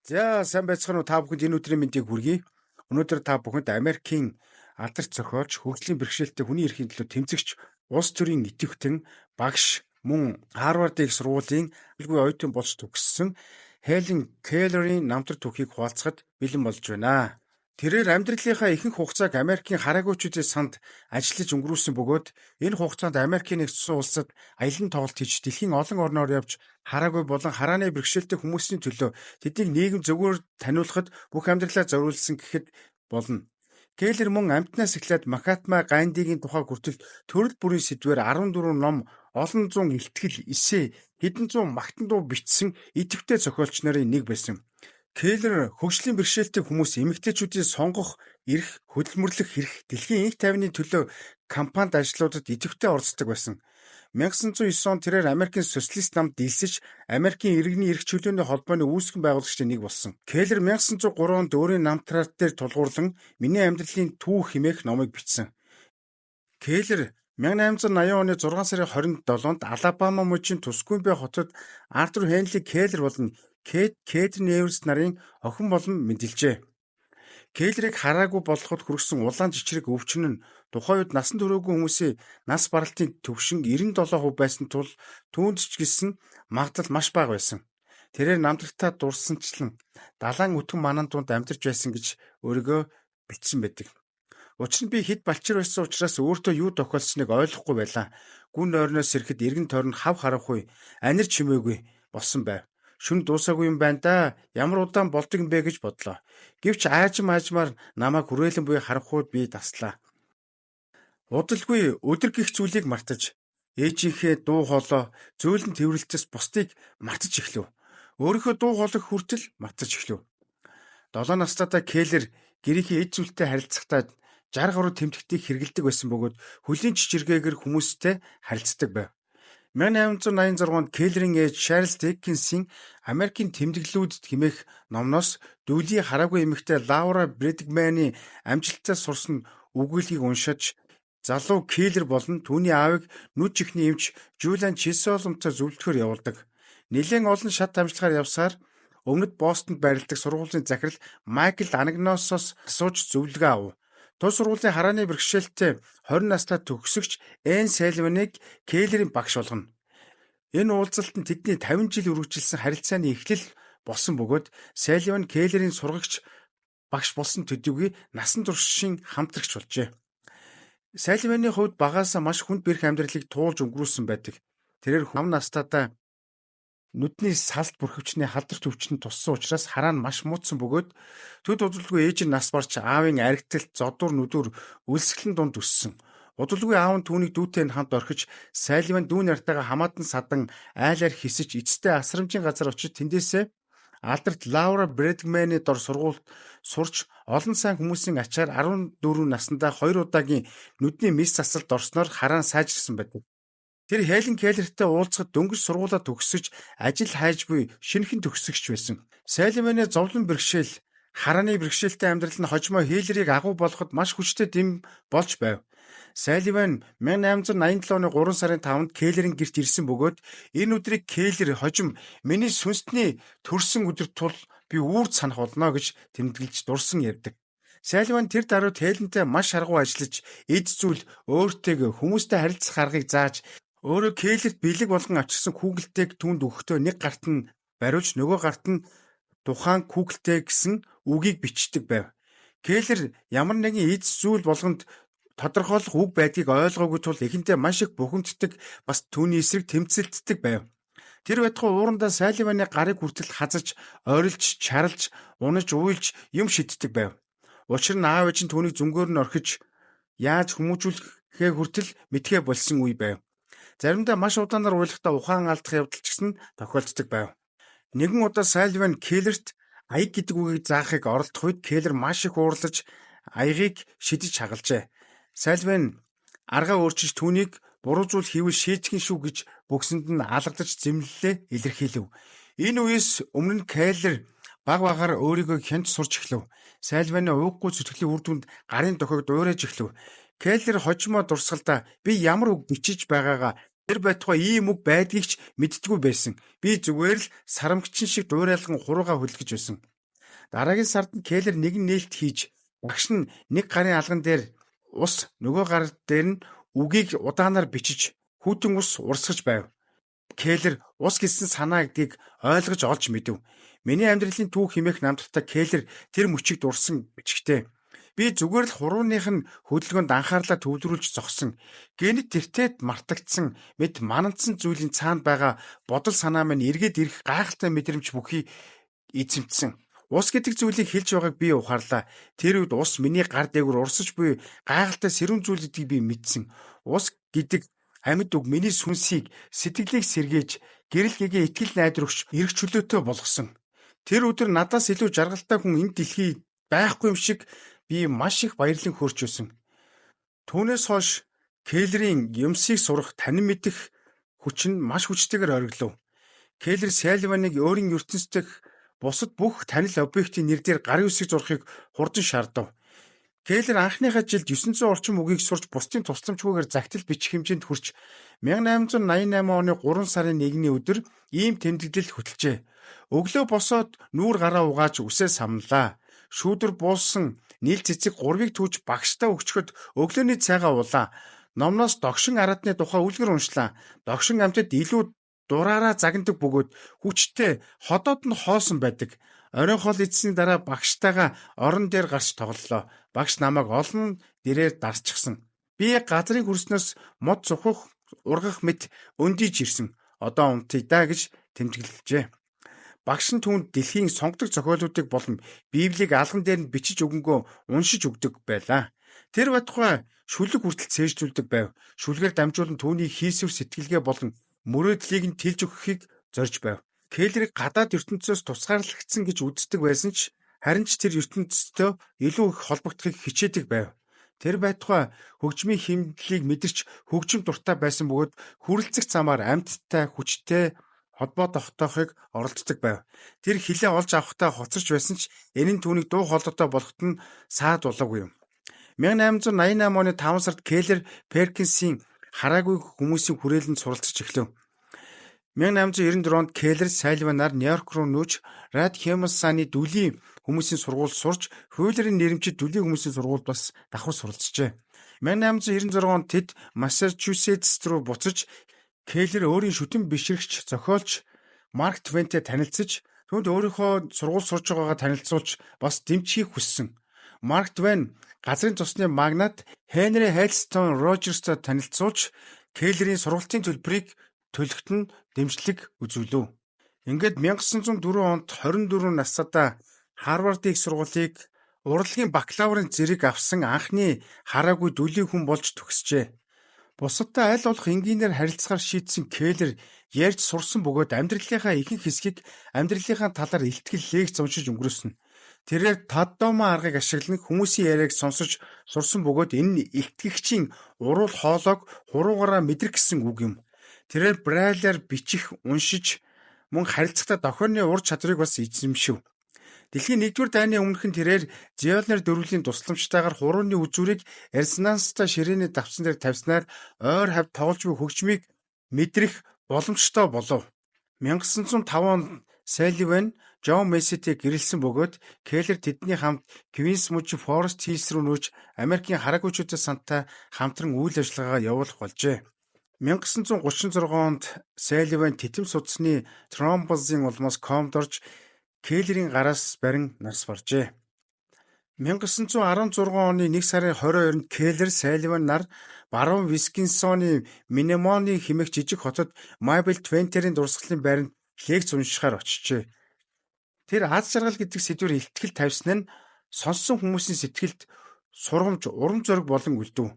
За, сайн байцгаана уу, та бүхэнд энэ өдрийн мэндийг хүргэе. Өнөөдөр та бүхэнд Америкийн алдарт зохиолч, хөгжлийн бэрхшээлтэй хүний эрхийн төлөө тэмцэгч, улс төрийн идэвхтэн, багш, мөн Харвардын их сургуулийн аюулгүй оюутан болж төгссөн Хелен Келлерийн намтар түүхийг хуваалцахад бэлэн болж байна. Тэрээр амьдралынхаа ихэнх хугацааг Америкийн хараагуйчуудын санд ажиллаж өнгөрүүлсэн бөгөөд энэ хугацаанд Америкийн нэгдсэн улсад аялан тоглолт хийж, дэлхийн олон орноор явж, хараагүй болон харааны бэрхшээлтэй хүмүүсийн төлөө тэднийг нийгэм зөвгөөр таниулахад бүх амьдралаа зориулсан гэхэд болно. Келлер мөн амьтнаас эхлээд Махатма Гандигийн тухай хүртэл төрөл бүрийн сэдвээр 14 ном, олон зуун илтгэл, эссе, хэдэн зуун магтан дуу бичсэн идэвхтэй зохиолч нарын нэг байсан. Келлер хөгжлийн бэрхшээлтэй хүмүүс, эмэгтэйчүүдийн сонгох эрх, хөдөлмөрлөх эрх, дэлхийн энх тайвны төлөө кампанит ажлуудад идэвхтэй оролцдог байсан. 1909 онд тэрээр Америкийн социалист намд дийлсэж, Америкийн иргэний эрх чөлөөний холбооны үүсгэн байгуулагчдын нэг болсон. Келлер 1903 онд өөрийн намтраар дээр тулгуурлан "Миний амьдралын түүх" хэмээх номыг бичсэн. Келлер 1880 оны 6 сарын 27-нд Алабама мужийн Тускумби хотод Артур Хенли Келлер болон Кейт Кэтрин Эверс нарын охин болон мэндэлжээ. Келлерийг хараагүй болоход хүргэсэн улаан чичрэг өвчин нь тухайн үед насан туршаагүй хүмүүсийн нас баралтын түвшин 97% байсан тул түүнд ч гэсэн магадлал маш бага байсан. Тэрээр намтрагтаа дурсанчлан далайн өтгөн манан дунд амьдарч байсан гэж өөрийгөө бичсэн байдаг. Учир нь би хэд балчир байсан учраас өөртөө юу тохиолдсныг ойлгохгүй байлаа. Гүн нойрноос ирэхэд эргэн тойрон хав харанхуй, анир чимээгүй болсон байв. Шөнө дуусаагүй юм байна да. Ямар удаан болдог юм бэ гэж бодлоо. Гэвч аажим аажмаар намайг хүрээлэн буй харанхуйд би таслаа. Удалгүй өдөр гих зүйлийг мартаж, ээжийнхээ дуу хоолой, зөөлөн тэврэлтээс бусдыг мартаж эхлэв. Өөрийнхөө дуу хоолойг хүртэл мартаж эхлэв. 7 настайдаа Келлер гэрийнхээ эд зүйлтэй харилцахдаа 60 гаруй тэмдэгтийг хэрэглэдэг байсан бөгөөд хөлийн чичиргээгээр хүмүүстэй харилцдаг байв. 1886 онд Келлерийн ээж Чарльз Диккенсийн "Америкийн тэмдэглэлүүд" хэмээх номноос дүлийн хараагүй эмэгтэй Лаура Брэдгманы амжилттай сурсан өгүүлгийг уншиж, залуу Келлер болон түүний аавыг нүд чихний эмч Жулиан Чисолмтой зөвлөдөхөөр явуулдаг. Нэлээн олон шат дамжлагаар явсаар өмнөд Бостонд байрладаг сургуулийн захирал Майкл Анагносоос асууж зөвлөгөө авав. Тус сургуулийн харааны бэрхшээлтэй 20 настай төгсөгч Энн Салливаныг Келлерийн багш болгоно. Энэ уулзалт нь тэдний 50 жил үргэлжилсэн харилцааны эхлэл болсон бөгөөд Салливан Келлерийн сургагч багш болсон төдийгүй насан туршийн хамтрагч болжээ. Салливаны хувьд багаасаа маш хүнд бэрх амьдралыг туулж өнгөрүүлсэн байдаг. Тэрээр 5 настайдаа нүдний салт бүрхөвчний халдварт өвчнөд туссан учраас хараа нь маш муудсан бөгөөд төд удалгүй ээж нь нас барч аавын аргиталт зодуур нүдүүр өлсгөлэн дунд өссөн. Удалгүй аав нь түүнийг дүүтэй нь хамт орхиж, Салливан дүү нартайгаа хамаатан садан айлаар хисэж, эцэстээ асрамжийн газар очиж, тэндээсээ алдарт Лаура Брэдгманы дор сургуульд сурч, олон сайн хүмүүсийн ачаар 14 наснда хоёр удаагийн нүдний мэс засалд орсноор хараа нь сайжирсан байдаг. Тэр Хелен Келлертэй уулзахад дөнгөж сургуулиа төгсөж, ажил хайж буй шинэхэн төгсөгч байсан. Салливаны зовлон бэрхшээл, харааны бэрхшээлтэй амьдрал нь хожмоо Хиллерийг агуу болгоход маш хүчтэй дэм болж байв. Салливан 1887 оны 3 сарын 5-нд Келлерийн гэрт ирсэн бөгөөд энэ өдрийг Келлер хожим "Миний сүнсний төрсөн өдөр тул би үүрд санах болно" гэж тэмдэглэж дурсан ярьдаг. Салливан тэр даруйд Хелентэй маш шаргуу ажиллаж, эд зүйл өөртэйг хүмүүстэй харилцах аргыг зааж, өөрөө Келлерт бэлэг болгон авчирсан хүүгэлтэйг түүнд өгөхдөө нэг гарт нь бариулж, нөгөө гарт нь тухайн хүүгэлтэй гэсэн үгийг бичдэг байв. Келлер ямар нэгэн эд зүйл болгонд тодорхойлох үг байдгийг ойлгоогүй тул эхэндээ маш их бухимддаг, бас түүний эсрэг тэмцэлддэг байв. Тэр байтугай уурандаа Салливаны гарыг хүртэл хазаж, орилж, чарлаж, унаж, уйлж юм шиддэг байв. Учир нь аав ээж нь түүнийг зөнгөөр нь орхиж, яаж хүмүүжүүлэхээ хүртэл мэдэхээ больсон үе байв. Заримдаа маш удаанаар уйлахдаа ухаан алдах явдал ч гэсэн тохиолддог байв. Нэгэн удаа Салливан Келлерт аяг гэдэг үгийг заахыг оролдох үед Келлер маш их уурлаж, аягийг шидэж хагалжээ. Салливан аргаа өөрчилж, түүнийг буруу зүйл хийвэл шийтгэн шүү гэж бөгсөнд нь алгадаж зэмлэлээ илэрхийлэв. Энэ үеэс өмнө нь Келлер бага багаар өөрийгөө хянаж сурч эхлэв. Салливаны ууггүй зүтгэлийн үр дүнд гарын дохиог дуурайж эхлэв. Келлер хожмоо дурсгалдаа би ямар үг бичиж байгаагаа Тэр байтугай ийм үг байдгийг ч мэддэггүй байсан. Би зүгээр л сарамгчин шиг дуурайлган хуруугаа хөдөлгөж байсан. Дараагийн сард нь Келлер нэгэн нээлт хийж, багш нь нэг гарын алган дээр ус, нөгөө гар дээр нь үгийг удаанаар бичиж, хүйтэн ус урсгаж байв. Келлер ус гэсэн санаа гэдгийг ойлгож олж мэдэв. Миний амьдралын түүх хэмээх намтартай Келлер тэр мөчийг дурсан бичгтээ. Би зүгээр л хурууных нь хөдөлгөөнд анхаарлаа төвлөрүүлж зогсон. Гэнэт тэртээд мартагдсан мэт манандсан зүйлийн цаана байгаа бодол санаа минь эргээд ирэх гайхалтай мэдрэмж бүхий эзэмтсэн. Ус гэдэг зүйлийг хэлж байгааг би ухаарлаа. Тэр үед ус миний гар дээгүүр урсаж буй гайхалтай сэрүүн зүйл гэдгийг би мэдсэн. Ус гэдэг амьд үг миний сүнсийг, сэтгэлийг сэргээж, гэрэл гэгээ итгэл найдар өгч эрх чөлөөтэй болгосон. Тэр өдөр надаас илүү жаргалтай хүн энэ дэлхий байхгүй юм шиг би маш их баярлан хөөрч байсан. Түүнээс хойш Келлерийн юмсыг сурах, танин мэдэх хүч нь маш хүчтэйгээр оргилов. Келлер Салливаныг өөрийн ертөнц дэх бусад бүх танил объектын нэр дээр гарын үсэг зурхыг хурдан шаардав. Келлер анхныхаа жилд 900 орчим үгийг сурч бусдын тусламжгүйгээр загтал бичих хэмжээнд хүрч 1888 оны 3 сарын 1-ний өдөр ийм тэмдэглэл хөтөлжээ. Өглөө босоод нүүр гараа угааж үсээ самлаа. Шүүдэр буусан нийл цэцэг 3-ыг түүж багшдаа өгчхөд өглөөний цайгаа уулаа. Номноос догшин араатны тухай үлгэр уншлаа. Догшин амьтад илүү дураараа загнадаг бөгөөд хүчтэй ходоод нь хоосон байдаг. Оройн хоол идсэний дараа багштайгаа орон дээр гарч тоглолоо. Багш намайг олон дээрээр дарчихсан. Би газрын хөрснөөс мод цухах, ургах мэт өндийж ирсэн. Одоо унтъя даа гэж тэмдэглэжээ. Багш нь түүнд дэлхийн сонгодог зохиолуудыг болон Библийг алган дээр нь бичиж өгөнгөө уншиж өгдөг байлаа. Тэр байтугай шүлэг хүртэл цээжлүүлдэг байв. Шүлгээр дамжуулан түүний хийсвэр сэтгэлгээ болон мөрөөдлийг нь тэлж өгөхийг зорж байв. Келлерийг гадаад ертөнцөөс тусгаарлагдсан гэж үздэг байсан ч харин ч тэр ертөнцтэй илүү их холбогдохыг хичээдэг байв. Тэр байтугай хөгжмийн хэмнэлийг мэдэрч хөгжим дуртай байсан бөгөөд хүрэлцэх замаар амьттай, хүчтэй холбоо тогтоохыг оролддог байв. Тэр хилээ олж авахдаа хоцорч байсан ч энэ нь түүнийг дуу хоолойтой болгоход нь саад болоогүй юм. 1888 оны 5 сард Келлер Перкинсийн хараагүй хүмүүсийн хүрээлэнд суралцж эхлэв. 1894 онд Келлер Салливанаар Нью-Йорк руу нүүж Рад Хемелсаны дүлийн хүмүүсийн сургуульд сурч Хуулерийн нэрэмжит дүлийн хүмүүсийн сургуульд бас давхар суралцжээ. 1896 онд тэд Массачусетс руу буцаж Келлер өөрийн шүтэн бишрэгч зохиолч Марк Твентэй танилцаж түүнд өөрийнхөө сургууль сурж байгаагаа танилцуулж бас дэмжихийг хүссэн. Марк Твен газрын цусны магнат Хенри Хайлстон Рожерстой танилцуулж Келлерийн сургалтын төлбөрийг төлөхт нь дэмжлэг үзүүлв. Ингээд 1904 онд 24 настай Харвардын их сургуулийг урлагийн бакалаврын зэрэг авсан анхны хараагүй дүлийн хүн болж төгсжээ. Бусадтай аль болох энгийнээр харилцахаар шийдсэн Келлер ярьж сурсан бөгөөд амьдралынхаа ихэнх хэсгийг амьдралынхаа талаар илтгэл лекц уншиж өнгөрөөсөн. Тэрээр Таддома аргыг ашиглан хүмүүсийн яриаг сонсож сурсан бөгөөд энэ нь илтгэгчийн уруул хоолойг хуруугаараа мэдрэх гэсэн үг юм. Тэрээр Брайлаар бичих, уншиж, мөн харилцахдаа дохионы ур чадварыг бас эзэмшив. Дэлхийн 1-р дайны өмнөхөн тэрээр Зёлнер дөрвөлийн тусламжтайгаар хурууны үзүүрийг резонанстай ширээний давтсан дээр тавьснаар ойр хавьд тоглож буй хөгжмийг мэдрэх боломжтой болов. 1905 онд Салливан Джон Месситэй гэрэлсэн бөгөөд Келлер тэдний хамт Квинс мужийн Форест Хиллс рүү нүүж Америкийн хараагүйчүүдийн сантай хамтран үйл ажиллагаа явуулах болжээ. 1936 онд Салливан титэм судасны тромбозын улмаас комд орж Келлерийн гараас барин нас баржээ. 1916 оны 1 сарын 22-нд Келлер Салливан нар баруун Висконсины Миннемони хэмээх жижиг хотод Мабел Твентерийн дурсгалын байранд лекц уншихаар очжээ. Тэр аз жаргал гэдэг сэдвээр илтгэл тавьсан нь сонссон хүмүүсийн сэтгэлд сургамж, урам зориг болон үлдэв.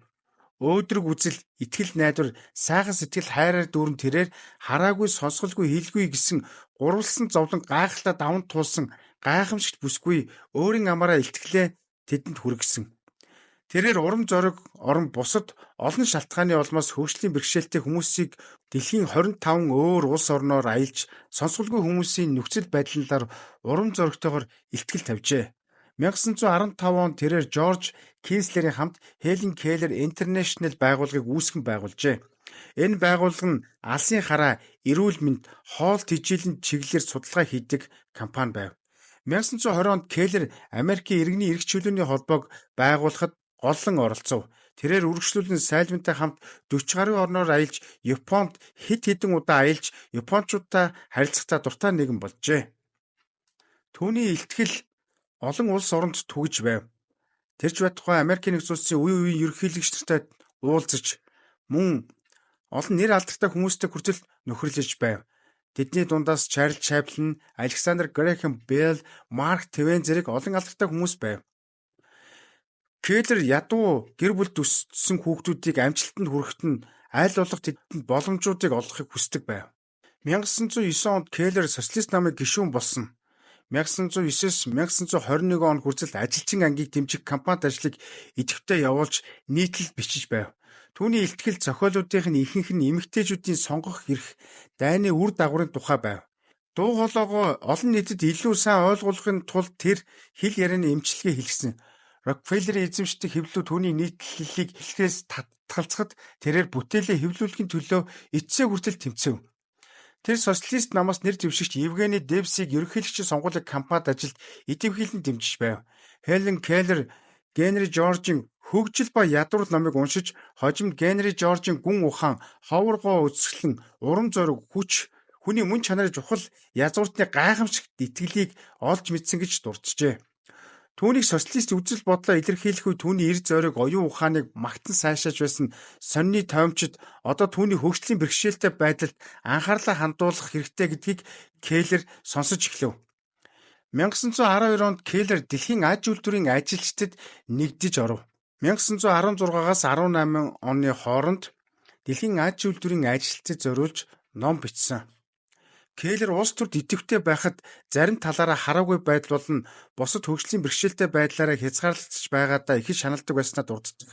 Өөдрөг үзэл, итгэл найдвар, сайхан сэтгэл хайраар дүүрэн тэрээр хараагүй, сонсголгүй, хэлгүй гэсэн гурвалсан зовлон гайхалтай даван туулсан гайхамшигт бүсгүй өөрийн амаараа илтгэлээ тэдэнд хүргэсэн. Тэрээр урам зориг орон бусад олон шалтгааны улмаас хөгжлийн бэрхшээлтэй хүмүүсийг дэлхийн 25 өөр улс орноор аялж сонсголгүй хүмүүсийн нөхцөл байдлын талаар урам зоригтойгоор илтгэл тавьжээ. 1915 онд тэрээр Жорж Кинслерийн хамт Хелен Келлер Интернэшнл байгууллагыг үүсгэн байгуулжээ. Энэ байгууллага нь алсын хараа, эрүүл мэнд, хоол тэжээлийн чиглэлээр судалгаа хийдэг компани байв. 1920 онд Келлер Америкийн иргэний эрх чөлөөний холбоог байгуулахад голлон оролцов. Тэрээр үргэлжлүүлэн Салливантай хамт 40 гаруй орноор аялж, Японд хэд хэдэн удаа аялж, японочдодтой харилцахдаа дуртай нэгэн болжээ. Түүний илтгэл олон улс оронд түгэж байв. Тэр ч байтугай Америкийн нэгдсэн улсын үе үеийн ерөнхийлөгч нартай уулзаж, мөн олон нэр алдартай хүмүүстэй хүртэл нөхөрлөж байв. Тэдний дундаас Чарльз Чаплин, Александр Грэхэм Белл, Марк Твен зэрэг олон алдартай хүмүүс байв. Келлер ядуу гэр бүлд өссөн хүүхдүүдийг амжилтанд хүрэхэд нь аль болох тэдэнд боломжуудыг олгохыг хүсдэг байв. 1909 онд Келлер социалист намын гишүүн болсон. 1909-с 1921 он хүртэл ажилчин ангийг дэмжих кампанит ажлыг идэвхтэй явуулж нийтлэл бичиж байв. Түүний илтгэл зохиолуудынх нь ихэнх нь эмэгтэйчүүдийн сонгох эрх, дайны үр дагаврын тухай байв. Дуу хоолойгоо олон нийтэд илүү сайн ойлгуулахын тулд тэр хэл ярианы эмчилгээ хийлгэсэн. Рокфеллерийн эзэмшдэг хэвлэлүүд түүний нийтлэлийг хэлэхээс татгалзахад тэрээр бүтээлээ хэвлүүлэхийн төлөө эцсээ хүртэл тэмцэв. Тэр социалист намаас нэр дэвшигч Евгений Дэвсийг ерөнхийлөгчийн сонгуулийн кампанит ажилд идэвхийлэн дэмжиж байв. Хелен Келлер Генри Жоржийн Хөгжил ба ядуурл номыг уншиж, хожимд Генри Жоржийн гүн ухаан, ховор гоо үзэсгэлэн, урам зориг, хүч, хүний мөн чанарын чухал язгууртны гайхамшигт итгэлийг олж мэдсэн гэж дурджээ. Түүнийг социалист үзэл бодлоо илэрхийлэх үе түүний эр зориг, оюун ухааныг магтан сайшааж байсан сонины тоймчид одоо түүний хөгжлийн бэрхшээлтэй байдалд анхаарлаа хандуулах хэрэгтэй гэдгийг Келлер сонсож эхлэв. 1912 онд Келлер дэлхийн аж үйлдвэрийн ажилчдад нэгдэж оров. 1916-аас 18 оны хооронд дэлхийн аж үйлдвэрийн ажилчдад зориулж ном бичсэн. Келлер улс төрд идэвхтэй байхад зарим талаараа хараагүй байдал болон бусад хөгжлийн бэрхшээлтэй байдлаараа хязгаарлагдаж байгаадаа ихэд шаналдаг байснаа дурддаг.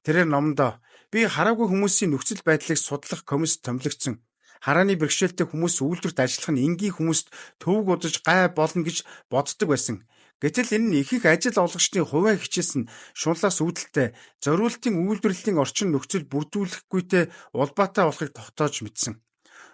Тэрээр номдоо би хараагүй хүмүүсийн нөхцөл байдлыг судлах комисс томилогдсон. Харааны бэрхшээлтэй хүмүүс үйлдвэрт ажиллах нь энгийн хүмүүст төвөг удаж гай болно гэж боддог байсан. Гэтэл энэ нь ихэнх ажил олгогчдын хувиа хичээсэн шунлаас үүдэлтэй зориултын үйлдвэрлэлийн орчин нөхцөл бүрдүүлэхгүйтэй улбаатай болохыг тогтоож мэдсэн.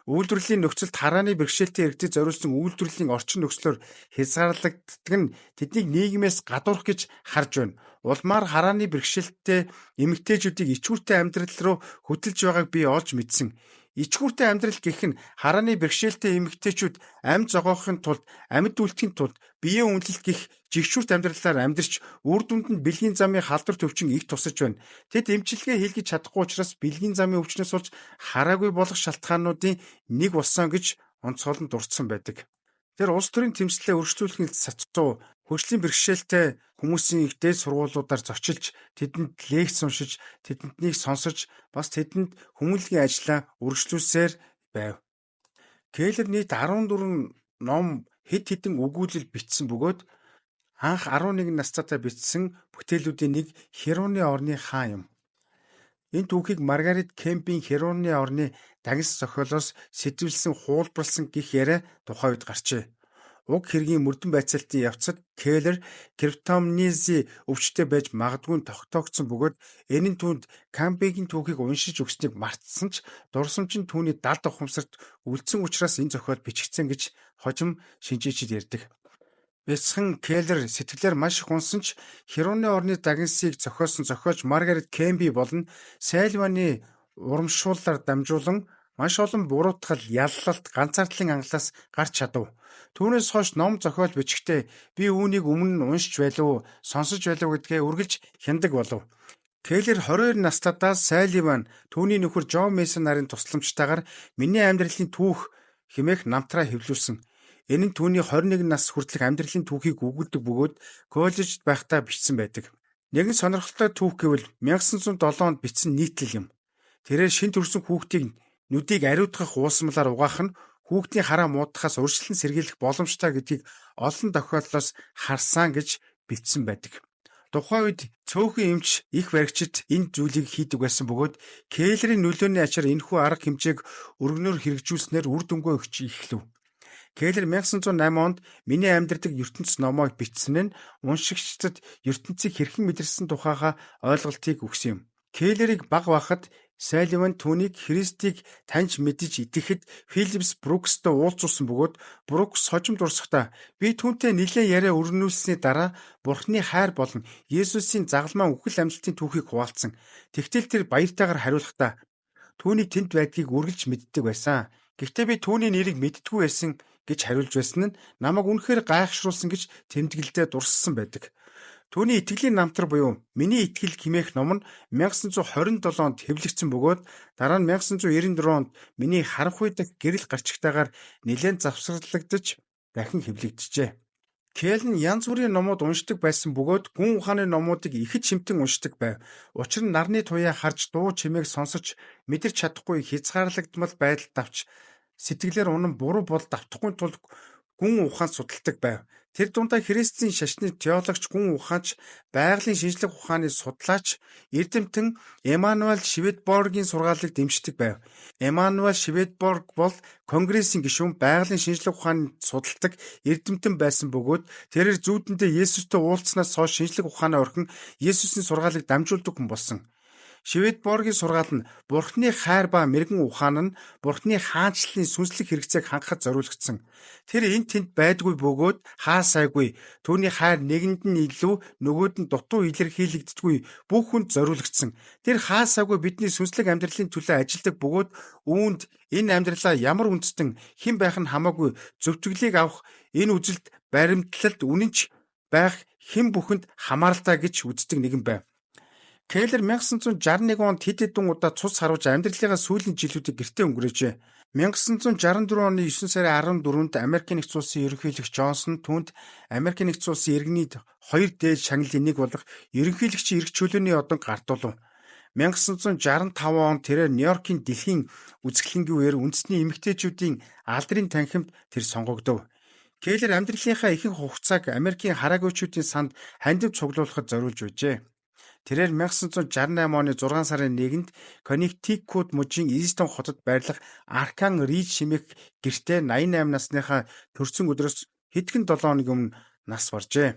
Үйлдвэрлэлийн нөхцөлд харааны бэрхшээлтэй иргэдэд зориулсан үйлдвэрлэлийн орчин нөхцлөөр хязгаарлагддаг нь тэднийг нийгмээс гадуурх гэж харж байна. Улмаар харааны бэрхшээлтэй эмэгтэйчүүдийг ичгүүртэй амьдрал руу хөтөлж байгааг би олж мэдсэн. Ичгүүртэй амьдрал гэх нь харааны бэрхшээлтэй эмэгтэйчүүд амьд зогоохын тулд, амьд үлдэхин тулд биеэ үнэлэлт гэх жигшүүрт амьдралаар амьдарч үр дүнд нь бэлгийн замын халдвар төвчин их тусаж байна. Тэд эмчилгээ хийлгэж чадахгүй учраас бэлгийн замын өвчнөөс болж хараагүй болох шалтгаануудын нэг болсон гэж онцгойлон дурдсан байдаг. Тэр улс төрийн тэмцлээ өргөжлүүлэхийн сацуу хөгжлийн бэрхшээлтэй хүмүүсийн их дээд сургуулиудаар зочилж, тэдэнд лекц уншиж, тэдэнднийг сонсож, бас тэдэнд хүмүүнлэгийн ажлаа үргэлжлүүлсээр байв. Келлер нийт 14 ном хэд хэдэн өгүүлэл бичсэн бөгөөд анх 11 настайдаа бичсэн бүтээлүүдийн нэг Херууны орны хаан юм. Энэ түүхийг Маргарет Кемпийн Херууны орны дагнас зохиолоос сэдэвлэсэн хуулбарласан гэх яриа тухайн үед гарчээ. Уг хэргийн мөрдөн байцаалтын явцад Келлер криптомнези өвчтэй байж магадгүй нь тогтоогдсон бөгөөд энэ нь түүнд Камбигийн түүхийг уншиж өгснийг мартсан ч дурсамж нь түүний далд ухамсарт үлдсэн учраас энэ зохиол бичигдсэн гэж хожим шинжээчид ярьдаг. Бяцхан Келлер сэтгэлээр маш их унсан ч Херууны орны дагнасыг зохиосон зохиолч Маргарет Кемби болон Сальваны урамшууллаар дамжуулан маш олон буруутгал, яллалт, ганцаардлын ангалаас гарч чадав. Түүнээс хойш ном зохиол бичихдээ би үүнийг өмнө нь уншиж байлуу, сонсож байлуу гэдгээ үргэлж хянадаг болов. Келлер 22 настайдаа Салливан түүний нөхөр Жон Мейсон нарын тусламжтайгаар "Миний амьдралын түүх" хэмээх намтраа хэвлүүлсэн. Энэ нь түүний 21 нас хүртэлх амьдралын түүхийг өгүүлдэг бөгөөд коллежид байхдаа бичсэн байдаг. Нэгэн сонирхолтой түүх гэвэл 1907 онд бичсэн нийтлэл юм. Тэрээр шинэ төрсэн хүүхдийг нүдийг ариутгах уусмалаар угаах нь хүүхдийн хараа муудахаас урьдчилан сэргийлэх боломжтой гэдгийг олон тохиолдлоос харсан гэж бичсэн байдаг. Тухайн үед цөөхөн эмч их баригчид энэ зүйлийг хийдэг байсан бөгөөд Келлерийн нөлөөний ачаар энэхүү арга хэмжээг өргөнөөр хэрэгжүүлснээр үр дүнгүй өгч эхлэв. Келлер 1908 онд "Миний амьдардаг ертөнц" номоо бичсэн нь уншигчдад ертөнцийг хэрхэн мэдэрсэн тухайгаа ойлголтыг өгсөн юм. Келлерийг бага байхад Салливан түүнийг Христийг таньж мэдэж итгэхэд Филипс Брукстай уулзуулсан бөгөөд Брукс хожим дурсахдаа би түүнтэй нэлээн яриа өрнүүлсэний дараа Бурхны хайр болон Есүсийн загалмайн үхэл амьдлтын түүхийг хуваалцсан. Тэгтэл тэр баяртайгаар хариулахдаа түүний тэнд байдгийг үргэлж мэддэг байсан. Гэхдээ би түүний нэрийг мэддэггүй байсан гэж хариулж байсан нь намайг үнэхээр гайхшруулсан гэж тэмдэглэлдээ дурссан байдаг. Түүний итгэлийн намтар буюу Миний итгэл хэмээх ном нь 1927 онд хэвлэгдсэн бөгөөд дараа нь 1994 онд Миний харанхуй дахь гэрэл гарчигтайгаар нэлээн завсарлагдаж дахин хэвлэгджээ. Кэл нь янз бүрийн номууд уншдаг байсан бөгөөд гүн ухааны номуудыг ихэд шимтэн уншдаг байв. Учир нь нарны туяа харж дуу чимээг сонсож мэдэрч чадахгүй хязгаарлагдмал байдалд давч сэтгэлээр унан буруу бодолд автахгүй тулд гүн ухаан судалдаг байв. Тэр дундаа Христийн шашны теологч, гүн ухаанч, байгалийн шинжлэх ухааны судлаач, эрдэмтэн Эммануэль Шведборгийн сургаалыг дэмждэг байв. Эммануэль Шведборг бол Конгрессийн гишүүн, байгалийн шинжлэх ухааны судалдаг эрдэмтэн байсан бөгөөд тэрээр зүүдэндээ Есүстэй уулзсанаас хойш шинжлэх ухаанаа орхин Есүсийн сургаалыг дамжуулдаг хүн болсон. Шведборгийн сургаал нь Бурхны хайр ба мэргэн ухаан нь Бурхны хаанчлалын сүнслэг хэрэгцээг хангахад зориулагдсан. Тэр энэ тэнд байдгүй бөгөөд хаа сайгүй түүний хайр нэгэнд нь илүү нөгөөд нь дутуу илэрхийлэгддэггүй бүх хүнд зориулагдсан. Тэр хаа сайгүй бидний сүнслэг амьдралын төлөө ажилдаг бөгөөд үүнд энэ амьдралаа ямар үндэстэн хэн байх нь хамаагүй зөвтгөлийг авах энэ үзэлд баримтлалд үнэнч байх хэн бүхэнд хамааралтай гэж үздэг нэгэн байв. Келлер 1961 онд хэд хэдэн удаа цус харуулж амьдралынхаа сүүлийн жилүүдийг гэртээ өнгөрөөжээ. 1964 оны 9 сарын 14-нд Америкийн нэгдсэн улсын ерөнхийлөгч Джонсон түүнд Америкийн нэгдсэн улсын иргэний хоёр дээд шагналын нэг болох ерөнхийлөгчийн эрх чөлөөний одон гардуулав. 1965 онд тэрээр Нью-Йоркийн дэлхийн үзэсгэлэнгийн үеэр үндэсний эмэгтэйчүүдийн алдрын танхимд тэр сонгогдов. Келлер амьдралынхаа ихэнх хугацааг Америкийн хараагуйчуудын санд хандив цуглуулахад зориулж байжээ. Тэрээр 1968 оны 6 сарын 1-нд Коннектикут мужийн Истон хотод байрлах Аркан Риж хэмээх гэртээ 88 насныхаа төрсөн өдрөөс хэдхэн 7 хоногийн өмнө нас баржээ.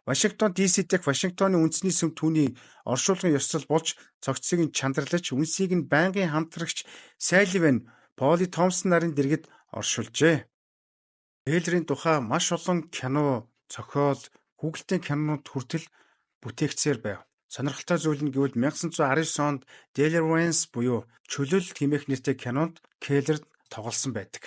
Вашингтон DC дэх Вашингтоны үндэсний сүм түүний оршуулгын ёслол болж цогцсыг нь чандралж үнсийг нь байнгын хамтрагч Салливан, Поли Томсон нарын дэргэд оршуулжээ. Келлерийн тухай маш олон кино, зохиол, хүүхэлдэйн кинонууд хүртэл бүтээгдсээр байв. Сонирхолтой зүйл нь гэвэл 1919 онд Deliverance буюу Чөлөөлөлт хэмээх нэртэй кинонд Келлер тоглосон байдаг.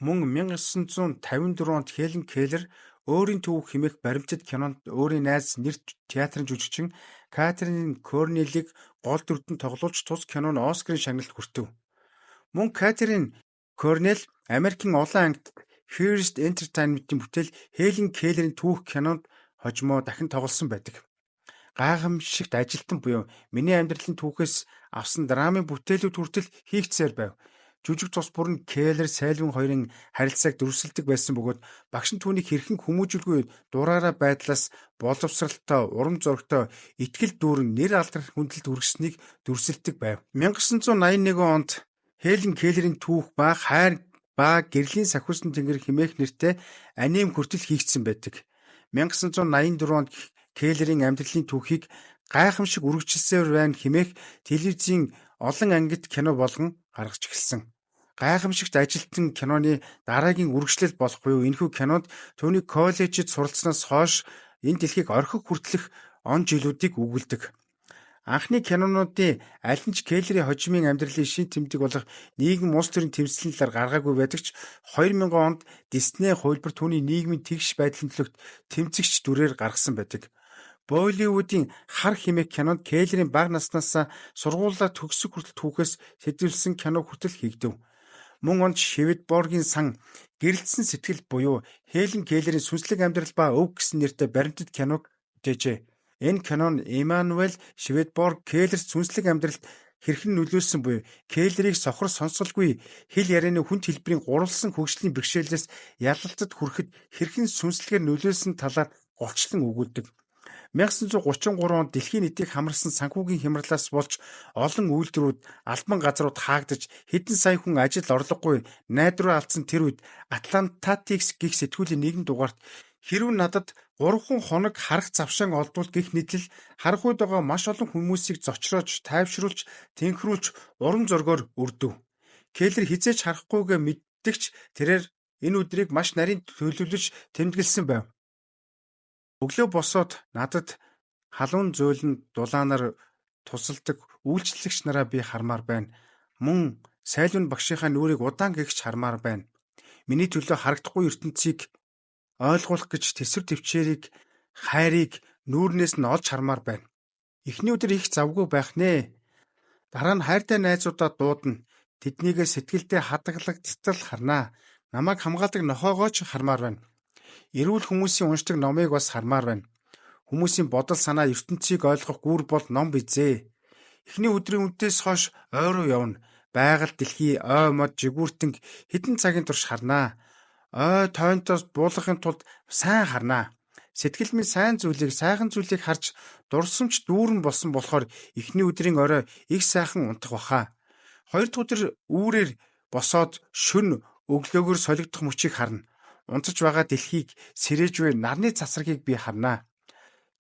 Мөн 1954 онд Хелен Келлер өөрийн түүх хэмээх баримтат кинонд өөрийн найз нэр театрын жүжигчин Катрин Корнелийг гол дүрдэн тоглуулж тус кино нь Оскарын шагналд хүртэв. Мөн Катрин Корнел Америкийн олон ангид Hearst Entertainment-ийн бүтээл Хелен Келлерийн түүх кинонд хожмоо дахин тоглосон байдаг. Гайхамшигт ажилтан буюу Миний амьдралын түүхээс авсан драмын бүтээлүүд хүртэл хийгдсээр байв. Жүжиг цус бүр нь Келлер Салливан хоёрын харилцааг дүрсэлдэг байсан бөгөөд багш нь түүнийг хэрхэн хүмүүжүүлгүй дураараа байдлаас боловсралтай, урам зоригтой, итгэл дүүрэн нэр алдар хүндлэлд хүргэснийг дүрсэлдэг байв. 1981 онд Хелен Келлерийн түүх ба хайр ба гэрлийн сахиусан тэнгэр хэмээх нэртэй аним хүртэл хийгдсэн байдаг. 1984 онд Келлерийн амьдралын түүхийг гайхамшиг үргэлжилсээр байна хэмээх телевизийн олон ангид кино болгон гаргаж эхэлсэн. Гайхамшигт ажилтан киноны дараагийн үргэлжлэл болох буюу энэхүү кинонд түүний коллежид суралцсанаас хойш энэ дэлхийг орхих хүртэлх он жилүүдийг өгүүлдэг. Анхны кинонуудын аль нь ч Келлерийн хожимын амьдралын шин тэмдэг болох нийгэм улс төрийн тэмцлийн талаар гаргаагүй байдаг ч 2000 онд Disney хувилбар түүний нийгмийн тэгш байдлын төлөвт тэмцэгч дүрээр гаргасан байдаг. Болливуудын Хар хэмээх кинонд Келлерийн бага наснаас сургуулиа төгсөх хүртэл түүхээс сэдэвлэсэн кино хүртэл хийгдэв. Мөн онд Шведборгийн сан гэрэлтсэн сэтгэл буюу Хелен Келлерийн сүнслэг амьдрал ба өв гэсэн нэртэй баримтат киног бүтээжээ. Энэ кино нь Эммануэль Шведборг Келлер сүнслэг амьдралд хэрхэн нөлөөлсөн буюу Келлерийг сохор сонсголгүй хэл ярианы хүнд хэлбэрийн гурвалсан хөгжлийн бэрхшээлээс ялалтад хүрэхэд хэрхэн сүнслэгээр нөлөөлсөн талаар голчлон өгүүлдэг. 1933 онд дэлхийн нийтийг хамарсан санхүүгийн хямралаас болж олон үйлдвэрүүд, албан газрууд хаагдаж хэдэн сая хүн ажил орлогогүй найдвараа алдсан тэр үед Атлантатикс гэх сэтгүүлийн нэгэн дугаарт хэрв надад 3 хоног харах завшаан олдвол гэх нийтлэл харах үед байгаа маш олон хүмүүсийг зочроож, тайвшруулж, тэнхрүүлж урам зоригоор өрдөв. Келлер хэзээ ч харахгүйгээ мэддэг ч тэрээр энэ өдрийг маш нарийн төлөвлөж тэмдэглэсэн байв. Өглөө босоод надад халуун зөөлөн дулаанаар тусалдаг үйлчлэгч нараа би хармаар байна. Мөн Сайлвин багшийнхаа нүрийг удаан гэгч хармаар байна. Миний төлөө харагдахгүй ертөнцийг ойлгуулах гэж тэсвэр төвчээрийг, хайрыг нүүрнээс нь олж хармаар байна. Эхний өдөр их завгүй байх нэ. Дараа нь хайртай найзуудаа дуудана. Тэднийгээ сэтгэлдээ хадгалагдтал харнаа. Намайг хамгаалдаг нохойгоо ч хармаар байна. Эрүүл хүмүүсийн уншдаг номыг бас хармаар байна. Хүмүүсийн бодол санаа ертөнцийг ойлгох гүр бол ном бизээ. Эхний өдрийн үдээс хойш ой руу явна. Байгаль, дэлхий, ой мод, жигүүртэнг хэдэн цагийн турш харнаа. Ой тойнтоос буулгахын тулд сайн харнаа. Сэтгэл минь сайн зүйлийг, сайхан зүйлийг харж дурсамж дүүрэн болсон болохоор эхний өдрийн орой их сайхан унтах баха. Хоёр дахь өдөр үүрээр босоод шөнө өглөөгөөр солигдох мөчийг харна. Унтаж байгаа дэлхийг сэрэж буй нарны цацрагийг би харнаа.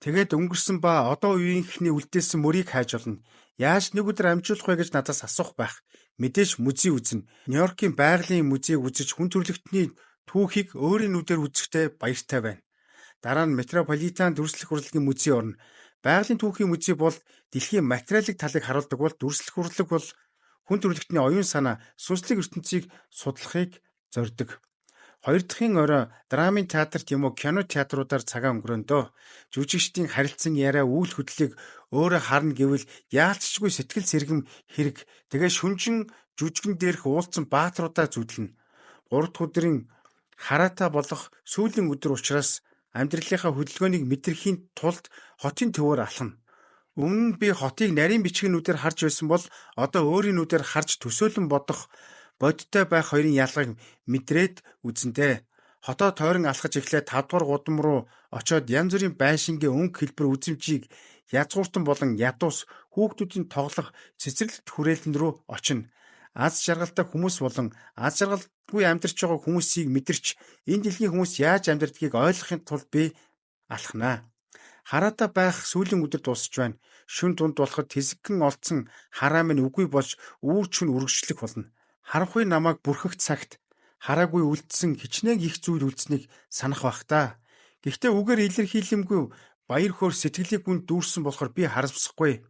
Тэгээд өнгөрсөн ба одоо үеийнхний үлдээсэн мөрийг хайж олно. Яаж нэг өдөр амжуулах вэ гэж надаас асуух байх. Мэдээж музей үзнэ. Нью-Йоркийн байгалийн музейг үзэж хүн төрөлхтний түүхийг өөрийн нүдээр үзэхдээ баяртай байна. Дараа нь Метрополитен дүрслэх урлагийн музей орно. Байгалийн түүхийн музей бол дэлхийн материалын талыг харуулдаг бол дүрслэх урлаг бол хүн төрөлхтний оюун санаа, сүнслэг ертөнцийг судлахыг зорддог. Хоёр дахьын орой драмын театрт юм уу кино театруудаар цагаа өнгөрөөндөө. Жүжигчдийн харилцан яриа үйл хөдлөлийг өөрөө харна гэвэл яалт ч гүй сэтгэл сэргэм хэрэг. Тэгээ шүнжин жүжигэн дээрх уулзсан баатруудаа зүдлэнэ. Гурав дахь өдрийн хараатай болох сүүлийн өдөр учраас амьдралынхаа хөдөлгөөнийг мэдрэхийн тулд хотын төвөөр алхана. Өмнө нь би хотыг нарийн бичгэнүүдээр харж байсан бол одоо өөрийн нүдээр харж төсөөлөн бодох бодиттой байх хоёрын ялгааг мэдрээд үзнэ. Хотоо тойрон алхаж эхлээд 5 дугаар гудам руу очоод янз бүрийн байшингийн өнгө хэлбэр үзэмжийг язгууртан болон ядуус хүүхдүүдийн тоглох цэцэрлэгт хүрээлэн рүү очино. Аз жаргалтай хүмүүс болон аз жаргалгүй амьдарч байгаа хүмүүсийг мэдэрч энэ дэлхийн хүмүүс яаж амьдардгийг ойлгохын тулд би алхнаа. Хараатай байх сүүлийн өдөр дуусч байна. Шөнө дунд болоход тэсгэн олдсон хараа минь үгүй болж үүр чүн үргэлжлэх болно. Харанхуй намайг бүрхэх цагт хараагүй үлдсэн хичнээн их зүйл үлдсэнийг санах бах та. Гэхдээ үгээр илэрхийлэмгүй баяр хөөр сэтгэлийг гүн дүүрсэн болохоор би харамсахгүй.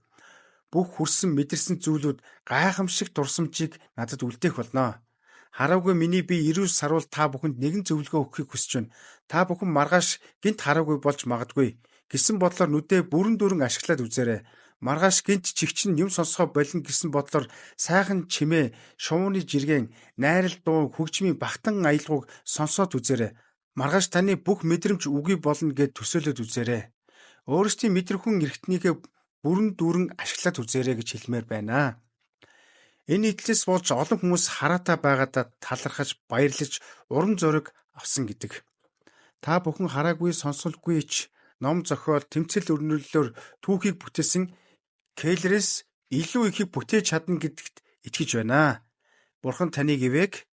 Бүх хүрсэн мэдэрсэн зүйлүүд гайхамшиг дурсамжийг надад үлдээх болно. Хараагүй миний бие эрүүл саруул та бүхэнд нэгэн зөвлөгөө өгөхийг хүсэж байна. Та бүхэн маргааш гэнэт хараагүй болж магадгүй гэсэн бодлоор нүдээ бүрэн дүүрэн ашиглаад үзээрэй. Маргааш гэнэт чихчин юм сонсохоо болно гэсэн бодлоор сайхан чимээ, шувууны жиргэн, найрал дуу, хөгжмийн багтан аялгауг сонсоод үзээрэй. Маргааш таны бүх мэдрэмж үгүй болно гэд төсөөлөд үзээрэй. Өөрсдийн мэдрэхүйн эрхтнийгээ бүрэн дүүрэн ашиглаад үзээрэй гэж хэлмээр байна. Энэ нийтлэлээс болж олон хүмүүс хараатай байгаадаа талархаж, баярлаж, урам зориг авсан гэдэг. Та бүхэн хараагүй сонсолгүй ч ном зохиол, тэмцэл өрнөллөөр түүхийг бүтээсэн Келлерээс илүү ихийг бүтээж чадна гэдэгт итгэж байна. Бурхан таныг ивээг.